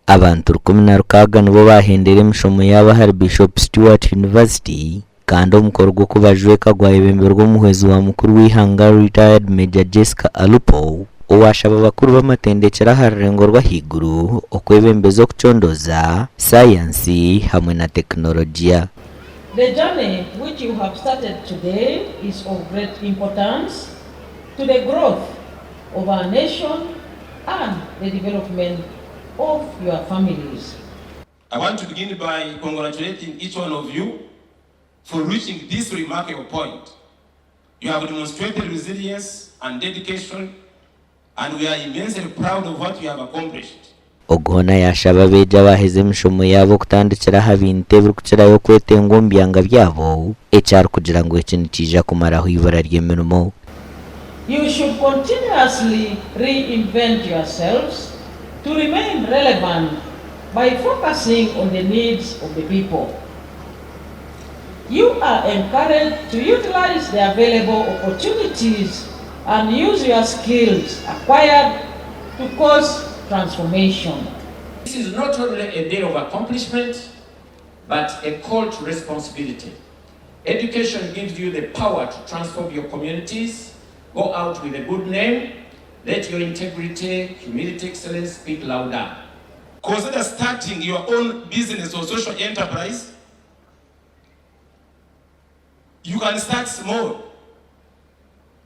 Abantu 16 nibo baahendera emishomo yaabo ahari Bishop Stuart University kandi omukoro gw'okubajweka gwayebemberwa omuhwezi wa mukuru w'eihanga Retired Major Jessica Alupo owaashaba abakuru b'amatendekyero aha rurengo rw'ahaiguru okwebembeza okucondooza, sayansi hamwe na tekinologiya. The journey which you have started today is of great importance to the growth of our nation and the development of your families. I want to begin by congratulating each one of you for reaching this remarkable point. You have demonstrated resilience and dedication and we are immensely proud of what you have accomplished. Ogu hoona yaashaba abeegi abaaheza emishomo yaabo okutandikira aha bintu ebirikukirayo kwetengwa omu byanga byabo, eki arikugira ngu eki nikiija kumaraho eibura ry'emirimo. You should continuously reinvent yourselves to remain relevant by focusing on the needs of the people. You are encouraged to utilize the available opportunities and use your skills acquired to cause transformation. This is not only a day of accomplishment, but a call to responsibility. Education gives you the power to transform your communities, go out with a good name, let your integrity, humility, excellence speak louder. Consider starting your own business or social enterprise. You can start small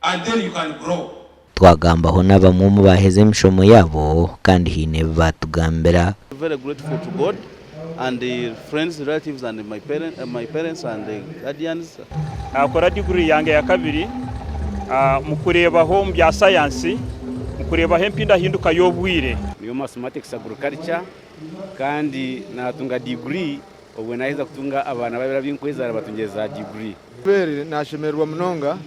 and then you can grow. Twagambaho na bamwe omu baaheza emishomo yaabo kandi haine ebi baatugambira. Very grateful to God and the friends, relatives and my parents, my parents and the guardians. Naakora diguri yange ya kabiri mu kureebaho omu bya sayansi, mu kureebaho empindahinduka y'obwire. Niyo Mathematics Agriculture kandi naatunga diguri obwo naaheza kutunga abaana babiri abu nkwezaara batungire za diguri. Beeri nashemererwa munonga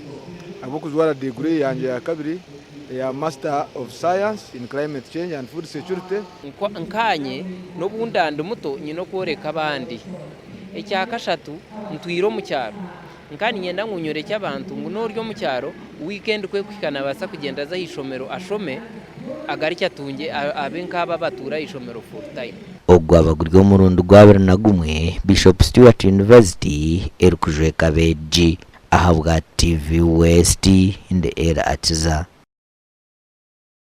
ahabw'okujwara diguri yangye ya kabiri eya Master of Science in Climate Change and Food Security. Nkaanye n'obu nda ndi muto nyine okworeka abandi. Ekyakashatu, ntwire omu kyaro. Nka niinyenda ngu nyorekye abantu ngu n'ori omu kyaro, wiikendi ku erikuhika naabaasa kugyenda aze aha ishomero ashome, agarukye atungye abe nk'abo abatuura aha ishomero full time. Ogu gwaba guri omurundi gw'abiri na gumwe Bishop Stuart University erikujweka abeegi ahabwa TV West ndi Elly Akiza.